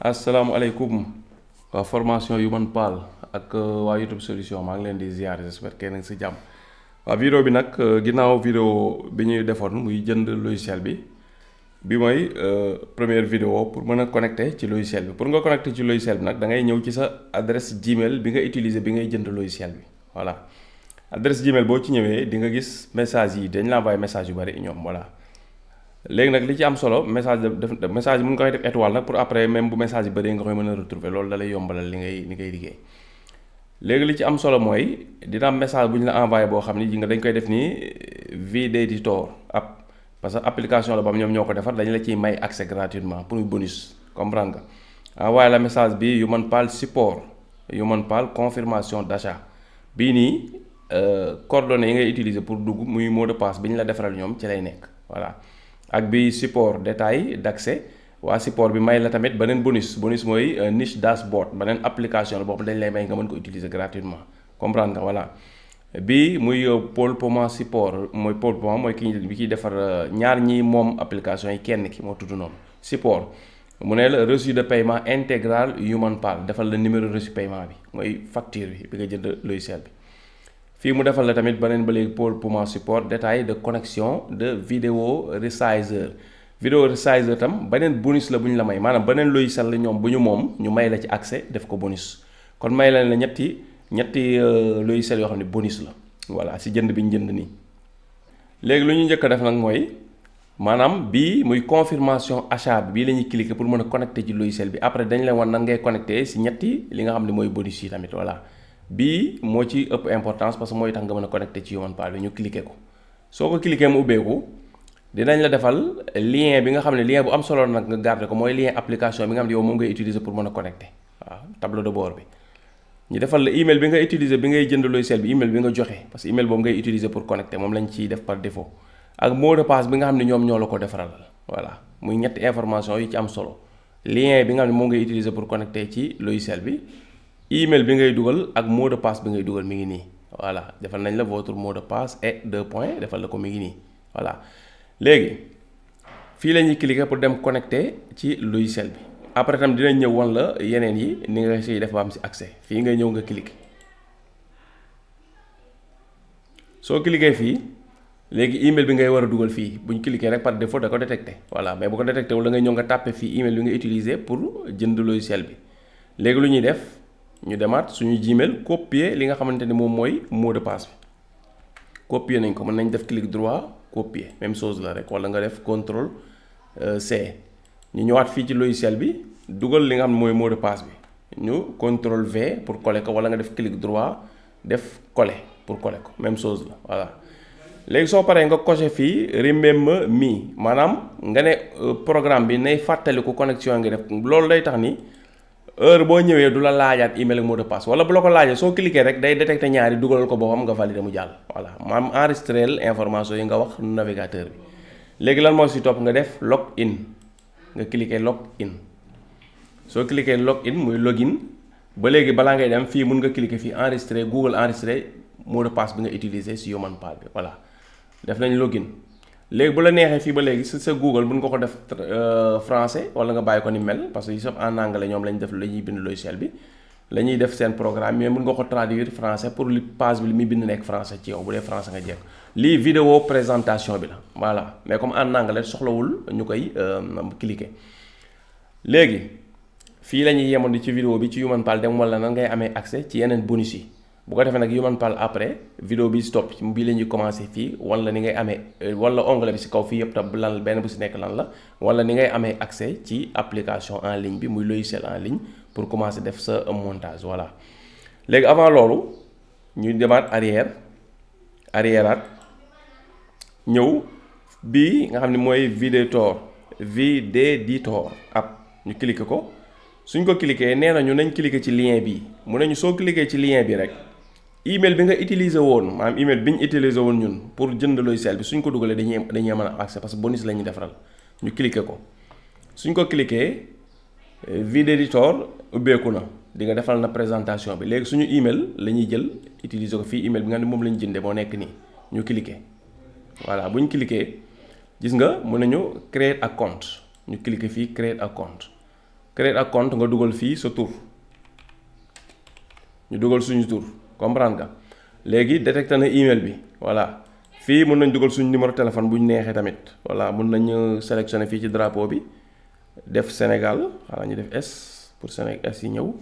asalaamaaleykum waa formation Human Pal ak waa YouTube solution maa ngi leen di ziar j'espère que nag si jàmm. waa vidéo bi nag ginnaaw vidéo bi ñuy defoon muy jënd logiciel bi mooy première vidéo pour mën a connecter ci logiciel bi pour nga connecter ci logiciel bi nag da ngay ñëw ci sa adresse Gmail bi nga utiliser bi ngay jënd logiciel bi voilà adresse Gmail boo ci ñëwee di nga gis message yi dañ la envoyé message yu bari ñoom voilà. léegi nag li ci am solo message message bi mun nga koy def étoile nag pour après même bu message yi bëree nga koy mën a retrouver loolu da lay yombalal li ngay liggéey léegi li ci am solo mooy dina am message bu ñu la envoyé boo xam ni ji nga dañ koy def nii Videditor app parce que application la boobu ñoom ñoo ko defar dañu la ciy may accès gratuitement pour bonus comprendre nga envoyé la message bi Human Pal support Human Pal confirmation d'achat bii nii coordonnées yi ngay utiliser pour dugg muy mot de passe bi ñu la defaral ñoom ci lay nekk voilà. ak bi support détail d'accès waa support bi may la tamit beneen bonus mooy niche dashboard beneen application la boobu dañ lay may nga mën ko utiliser gratuitement comprendre nga voilà. bi muy Paul Poma support mooy Paul Poma mooy bi kiy defar ñaar ñi moom application yi kenn ki moo tudd noonu support mu ne la reçu de paiement intégral Human Pal defal la numéro reçu paiement bi mooy facture bi nga jënd logiciel bi. fii mu defal la tamit beneen ba léegi Paul Puma support détail de connexion de vidéo resizer tam beneen bonus la bu ñu la may maanaam beneen logiciel la ñoom bu ñu moom ñu may la ci accès def ko bonus kon may la ñetti logiciel yoo xam ne bonus la voilà si jënd bi ñu jënd nii. léegi lu ñu njëkk a def nag mooy maanaam bii muy confirmation achat bi bii la ñuy cliquer pour mën a connecter ci logiciel bi après dañ leen wan nan ngay connecter si ñetti li nga xam ne mooy bonus yi tamit voilà. bii moo ci ëpp importance parce que mooy tax nga mën a connecté ci Human Pal bi ñu cliquer ko soo ko cliquer mu ubbeeku dinañ la defal lien bi nga xam ne lien bu am solo nag nga garder ko mooy lien application bi nga xam ne yow moom ngay utiliser pour mën a connecté waaw tableau de bord bi ñu defal la email bi nga utiliser bi ngay jënd logiciel bi email bi nga joxe parce que email boobu ngay utiliser pour connecter moom lañ ciy def par défaut ak mot de passe bi nga xam ne ñoom ñoo la ko defaral voilà muy ñetti information yi ci am solo lien bi nga xam ne moom ngay utiliser pour connecter ci logiciel bi email bi ngay dugal ak mot de passe bi ngay dugal mi ngi nii voilà defal nañ la votre mot de passe et 2 points defal la ko mi ngi nii voilà. léegi fii la ñuy cliquer pour dem connecter ci logiciel bi après tam dinañ ñëw wan la yeneen yi ni nga siy def ba am si accès fii ngay ñëw nga cliquer soo cliquer fii léegi email bi ngay war a dugal fii buñ cliquer rek par défaut da ko détecté voilà mais bu ko détecté wul da ngay ñëw nga tàppe fii email bi nga utiliser pour jënd logiciel bi léegi lu ñuy def. ñu demaat suñu Gmail copier li nga xamante ni moom mooy mot de passe bi copier nañ ko mën nañ def clic droit copier même chose la rek wala nga def contrôle C ñu ñëwaat fii ci logiciel bi dugal li nga xam ne mooy mot de passe bi ñu contrôle V pour coller ko wala nga def clic droit def coller pour coller ko même chose la voilà. léegi soo paree nga coché fii remember me maanaam nga ne programme bi nay fàttaliku connexion nga def loolu day tax ni. heure boo ñëwee du la laajaat email ak mot de passe wala bu la ko laajee soo cliquer rek day détecter ñaari dugalal ko boppam nga valider mu jàll voilà maam enregistrer information yi nga wax navigateur bi léegi lan moo si topp nga def log in nga cliquer log in soo cliquer log in muy login ba léegi balaa ngay dem fii mun nga cliquer fii enregistrer Google enregistrer mot de passe bi nga utiliser si Human Pal bi voilà def nañ login. léegi bu la neexee fii ba léegi sa Google mën nga ko def français wala nga bàyyi ko ni mel parce que yëpp en anglais ñoom lañ def la ñuy bind logiciel bi la ñuy def seen programme mais mën nga ko traduire français pour li page bi li muy bind nekk français ci yow bu dee français nga jekk lii vidéo présentation bi la voilà mais comme en anglais soxlawul ñu koy cliquer. léegi fii la ñuy yemoon ci vidéo bi ci Human Pal dem wala nan ngay amee accès ci yeneen bonus yi. bu ko defee nag Human Pal après vidéo bi stop bii la ñuy commencé fii wala ni ngay amee wala onglet bi si kaw fii yëpp tam lan benn bu si nekk lan la wala ni ngay amee accès ci application en ligne bi muy logiciel en ligne pour commencer def sa montage voilà. léegi avant loolu ñu demaat arrièreaat ñëw bii nga xam ne mooy Videditor app ñu cliquer ko suñ ko cliquer nee nañu nañ cliquer ci lien bi mu ne ñu soo cliquer ci lien bi rek. email bi nga utiliser woon maanaam email bi ñu utiliser woon ñun pour jënd logiciel bi suñ ko dugalee dañuy mën a accès parce que bonus la ñuy defaral ñu cliquer ko suñ ko cliquer Videditor ubbeeku na di nga defal na présentation bi léegi suñu email la ñuy jël utiliser ko fii email bi nga xam ne moom la ñu jëndee moo nekk nii ñu cliquer voilà bu ñu cliquer gis nga mën nañu créer ak compte ñu cliquer fii créer ak compte créer ak compte nga dugal fii sa tur ñu dugal suñu tur comprendre nga léegi détecté na email bi voilà fii mun nañ dugal suñu numéro téléphone bu ñu neexee tamit voilà mun nañ sélectionner fii ci drapeau bi def Sénégal xanaa ñu def S pour Sénégal S yi ñëw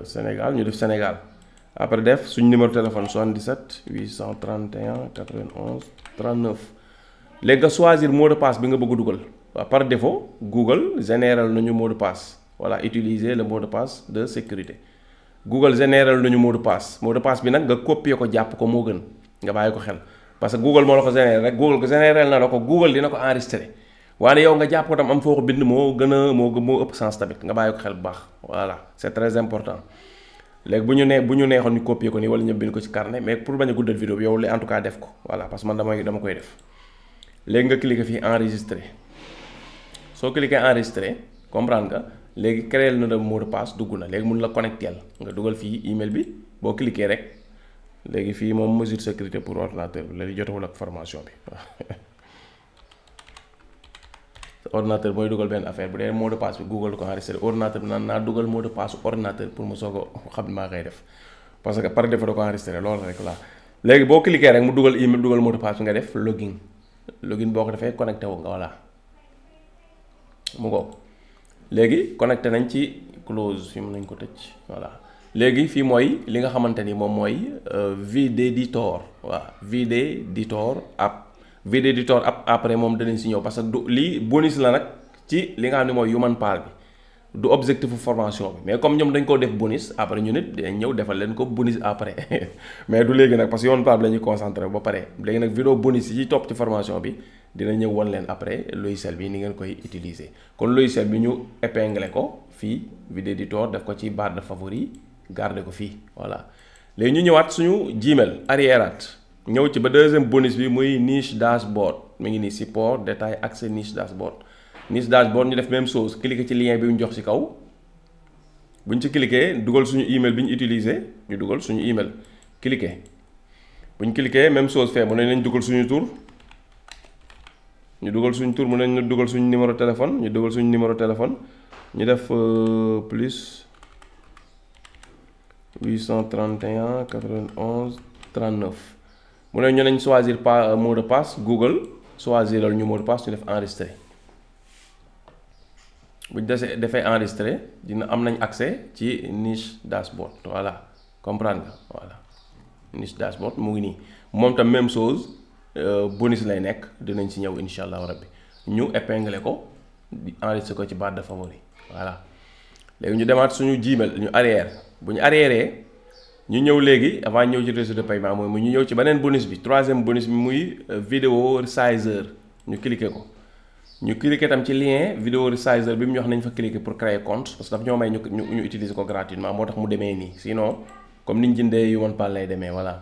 Sénégal ñu def Sénégal après def suñu numéro téléphone 77 831 91 39 léegi nga choisir mot de passe bi nga bëgg a dugal waaw par défaut Google général nañu mot de passe voilà utiliser le mot de passe de sécurité Google général nañu mot de passe bi nag nga copier ko jàpp ko moo gën nga bàyyi ko xel parce que Google moo la ko général rek Google ko général na la ko Google dina ko enregistrer waaye yow nga jàpp ko tam am foo ko bind moo gën a moo ëpp sens tamit nga bàyyi ko xel bu baax voilà c'est très important léegi bu ñu neexoon ñu copier ko nii wala ñu bind ko ci carnet mais pour bañ a guddal vidéo bi yow en tout cas def ko voilà parce que man dama koy def léegi nga cliquer fii enregistrer soo cliquer enregistrer comprendre nga léegi créer na de mot de passe dugg na léegi mun la connecter nga dugal fii email bi boo cliquer rek léegi fii moom mesure de sécurité pour ordinateur bi léegi jotewul ak formation bi ordinateur mooy dugal benn affaire bu dee mot de passe bi Google du ko enregistré ordinateur bi naa dugal mot de passe ordinateur pour mu soog a xam maa koy def parce que par défaut da ko enregistré loolu rek la léegi boo cliquer rek mu dugal email dugal mot de passe bi nga def login boo ko defee connecté wu nga voilà mu ngoog léegi connecté nañ ci close fi mu nañ ko tëj voilà léegi fii mooy li nga xamante ni moom mooy Videditor waaw Videditor app après moom danañ si ñëw parce que du lii bonus la nag ci li nga xam ne mooy HumanPal bi du objectif formation bi mais comme ñoom dañ koo def bonus après ñu nit dañ ñëw defal leen ko bonus après mais du léegi nag parce que HumanPal bi la ñuy concentré ba pare léegi nag vidéo bonus yi topp ci formation bi dina ñëw wan leen après logiciel bi ni ngeen koy utiliser kon logiciel bi ñu épinglé ko fii Videditor def ko ci barre de favori garder ko fii voilà léegi ñu ñëwaat suñu Gmail arriéraat ñëw ci ba deuxième bonus bi muy niche dashboard mi ngi nii support détail accès niche dashboard ñu def même chose cliquer ci lien bi ñu jox ci kaw buñ ci cliquer dugal suñu email bi ñu utiliser ñu dugal suñu email cliquer buñ cliquer même chose fait mu ne nañ dugal suñu tur ñu dugal suñu tur mu ne ñu dugal suñu numéro téléphone ñu def plus 831 91 39 mu ne ñu nañ choisir pas mot de passe Google choisiral ñu mot de passe ñu def enregistrer bu ñu defee enregistrer dina am nañ accès ci niche dashboard voilà comprendre nga voilà niche dashboard mu ngi nii moom tam même chose bonus lay nekk dinañ ci ñëw insha allahu rabbi ñu épingler ko enregistrer ko ci barre de favori voilà léegi ñu demaat suñu Gmail ñu arrière bu ñu arrière ñu ñëw léegi avant ñëw ci réseau de paiement mooy ñu ñëw ci beneen bonus bi troisième bonus bi muy vidéo resizer ñu cliquer ko ñu cliquer tam ci lien vidéo resizer bi mu ñu wax nañ fa cliquer pour créer compte parce que dafa ñoo may ñu utiliser ko gratuitement moo tax mu demee nii sinon comme niñ jëndee HumanPal lay demee voilà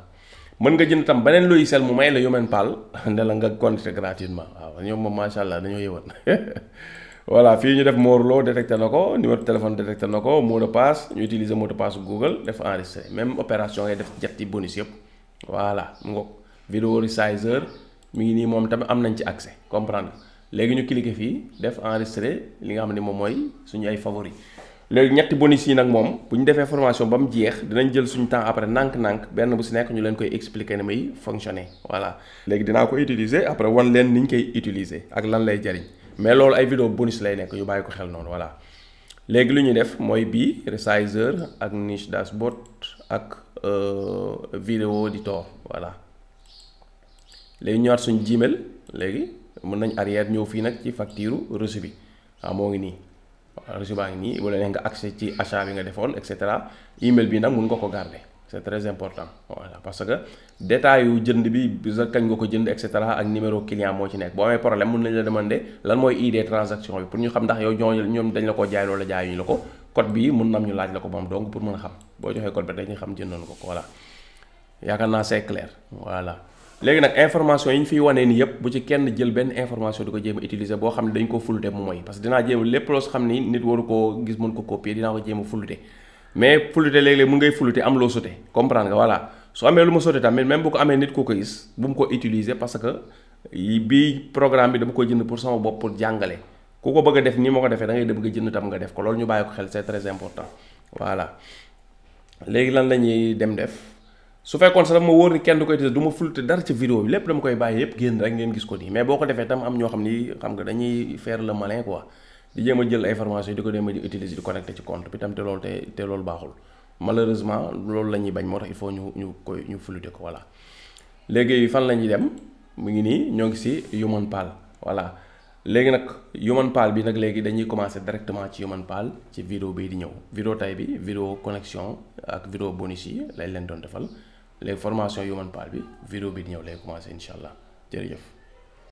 mën nga jënd tam beneen logiciel mu may la HumanPal ne la nga connecté gratuitement waaw ñoom moom macha allah dañoo yëwan voilà fii ñu def Morlo détecté na ko numéro de téléphone détecté na ko mot de passe ñu utiliser mot de passe Google def enregistré même opération ngay def jetti bonus yëpp voilà mu ngoog vidéo resizer mi ngi nii moom tamit am nañ ci accès comprendre léegi ñu cliquer fii def enregistré li nga xam ne moom mooy suñu ay favori léegi ñetti bonus yi nag moom bu ñu defee formation ba mu jeex dinañ jël suñu temps après nànk-nànk benn bu si nekk ñu leen koy expliquer ni muy fonctionner voilà léegi dinaa ko utiliser après wan leen ni ñu koy utiliser ak lan lay jariñ mais loolu ay vidéo bonus lay nekk yu bàyyi ko xel noonu voilà léegi lu ñuy def mooy bii resizer ak niche dashboard ak vidéo editor voilà léegi ñëwaat suñu Gmail léegi mën nañ arrière ñëw fii nag ci facture reçu bi waaw moo ngi nii waaw reçu baa ngi nii wala ne nga accès ci achat bi nga defoon et cetera email bi nag mun nga ko garder c'est très important voilà parce que détail yu jënd bi sa kañ nga ko jënd et cetera ak numéro client moo ci nekk boo amee problème mun nañ la demander lan mooy ID transaction bi pour ñu xam ndax yow ñoom dañ la ko jaay wala jaayuñu la ko code bi mun nam ñu laaj la ko moom donc pour mën a xam boo joxee code bi dañuy xam jëndoon ko voilà yaakaar naa c'est clair voilà léegi nag information yi ñu fiy wanee ni yëpp bu ci kenn jël benn information di ko jéem a utiliser boo xam ne dañ ko fulute mu mooy parce que dinaa jéem lépp loo xam ni nit waru koo gis mën ko copier dinaa ko jéem a fulute mais fulute léeg-léeg mun ngay fulute am loo sote comprendre nga voilà soo amee lu ma sote tamit même bu ko amee nit ku ko gis bu mu ko utiliser parce que bii programme bi dama ko jënd pour sama bopp pour jàngale ku ko bëgg a def nii ma ko defee da ngay dem nga jënd tam nga def ko loolu ñu bàyyi ko xel c'est très important voilà. léegi lan la ñuy dem def su fekkoon sax dama wóor ni kenn du koy utiliser du ma flouter dara ci vidéo bi lépp dama koy bàyyi yépp génn rek ngeen gis ko nii mais boo ko defee tam am ñoo xam ni xam nga dañuy faire le malin quoi di jéem a jël information yi di ko dem a di utiliser di connecté ci compte bi tam te loolu baaxul malheureusement loolu la ñuy bañ moo tax il faut ñu flouter ko voilà. léegi fan la ñuy dem mu ngi nii ñoo ngi ci HumanPal voilà léegi nag HumanPal bi nag léegi dañuy commencer directement ci HumanPal ci vidéo bii di ñëw vidéo tay bi vidéo connexion ak vidéo bonus yi lañ leen doon defal léegi formation HumanPal bi vidéo bi di ñëw lay commencer incha allah jërëjëf.